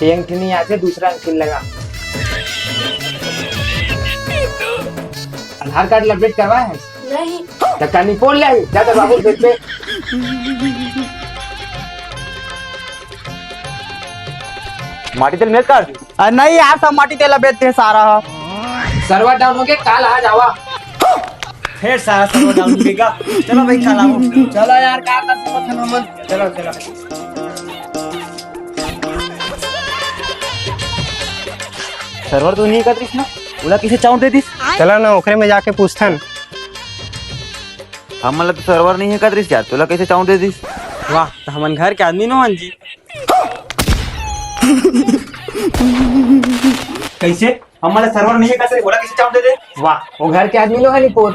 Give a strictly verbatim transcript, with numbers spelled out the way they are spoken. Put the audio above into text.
ये अंगठी नहीं आथे, दूसरा अंगठी लगा। आधार कार्ड ला अपडेट करवाए हस? नहीं। त कानी पोल ले, जा त बाबू खेत पे। माटी तेल मेल कर। अरे नहीं यार, सब माटी तेल बेचते हैं सारा। सर्वर डाउन हो गया, काल आ जावा। फिर सारा सर्वर डाउन हो गया। चलो भाई, काल आओ। चलो यार, का कर सकत हन हमन? चलो, चलो। सर्वर तो नहीं कतरिस ना, ओला किसे चाउंट दे दिस? चला ना, ओकरे में जाके पूछथन। हमन ला तो सर्वर नहीं हे कतरिस यार, तोला कैसे चाउंट दे दिस? वाह, तो हमन घर के आदमी नोहन जी। कैसे? हमन ला सर्वर नहीं हे कतरिस, ओला कैसे चाउंट दे दे? वाह, वो घर के आदमी नोहन पोत।